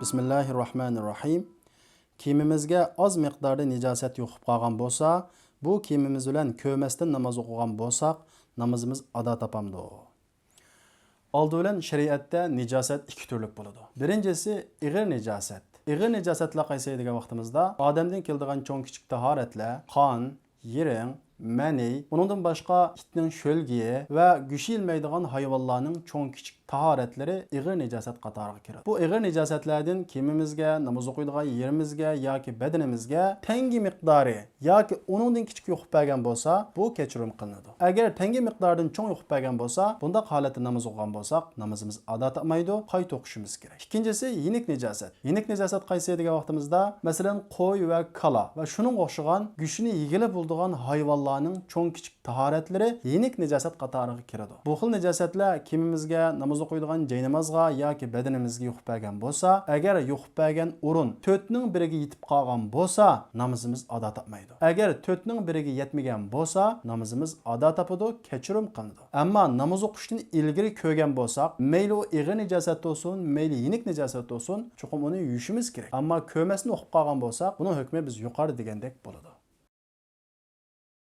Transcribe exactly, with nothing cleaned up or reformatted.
بىسمىللاھىررەھمانىررەھىم. كىيىمىمىزگە ئاز مىقداردا نىجاسەت يۇقۇپ قالغان بولسا، بۇ كىيىمىمىز بىلەن كۆرمەستىن ناماز ئوقۇغان بولساق، نامىزىمىز ئادا تاپامدۇ؟ ئالدى بىلەن شەرىئەتتە نىجاسەت ئىككى تۈرلۈك بولىدۇ. بىرىنچىسى ئېغىر نىجاسەت. ئېغىر نىجاسەتلەر قايسى دېگەن ۋاقتىمىزدا، ئادەمدىن كېلىدىغان چوڭ كىچىك تاھارەتلەر، قان، يىرىڭ، مەنىي، ئۇنىڭدىن باشقا ئىتنىڭ شۆلگىيى ۋە گۆشى يېمەيدىغان ھايۋانلارنىڭ چوڭ كىچىك تاھارەتلىرى ئېغىر نىجاسەت قاتارىغا كىرىدۇ. بۇ ئېغىر نىجاسەتلەردىن كىيىمىمىزگە، ناماز ئوقۇيدىغان يېرىمىزگە ياكى بەدىنىمىزگە تەڭگە مىقدارى ياكى ئۇنىڭدىن كىچىك يۇقۇپ بەرگەن بولسا، بۇ كەچۈرۈم قىلىنىدۇ. ئەگەر تەڭگە مىقدارىدىن چوڭ يۇقۇپ بەرگەن بولسا، بۇنداق ھالەتتە ناماز ئوقۇغان بولساق، نامىزىمىز ئادا تاپمايدۇ، قايتا ئوقۇشىمىز كېرەك. ئىككىنچىسى يېنىك نىجاسەت. يېنىك نىجاسەت قايسى دېگەن ۋاقتىمىزدا، مەسىلەن، قوي ۋە كالا ۋە شۇنىڭغا ئوخشىغان گۆشىنى يېگىلى بولىدىغان ھايۋانلارنىڭ چوڭ كىچىك تاھارەتلىرى يېنىك نىجاسەت قاتارىغا كىرىدۇ. بۇ خىل نىجاسەتلەر كىيىمىمىزگە، ناماز ئوقۇيدىغان جاينامازغا ياكى بەدىنىمىزگە يۇقۇپ بەرگەن بولسا، ئەگەر يۇقۇپ بەرگەن ئورۇن تۆتنىڭ بىرىگە يېتىپ قالغان بولسا، نامىزىمىز ئادا تاپمايدۇ. ئەگەر تۆتنىڭ بىرىگە يەتمىگەن بولسا، نامىزىمىز ئادا تاپىدۇ، كەچۈرۈم قىلىنىدۇ. ئەمما ناماز ئوقۇشتىن ئىلگىرى كۆرگەن بولساق، مەيلى ئۇ ئېغىر نىجاسەت بولسۇن، مەيلى يېنىك نىجاسەت بولسۇن، چوقۇم ئۇنى يۇيۇشىمىز كېرەك. ئەمما كۆرمەستىن ئوقۇپ قالغان بولساق، بۇنىڭ ھۆكمى بىز يۇقىرىدا دېگەندەك بولىدۇ.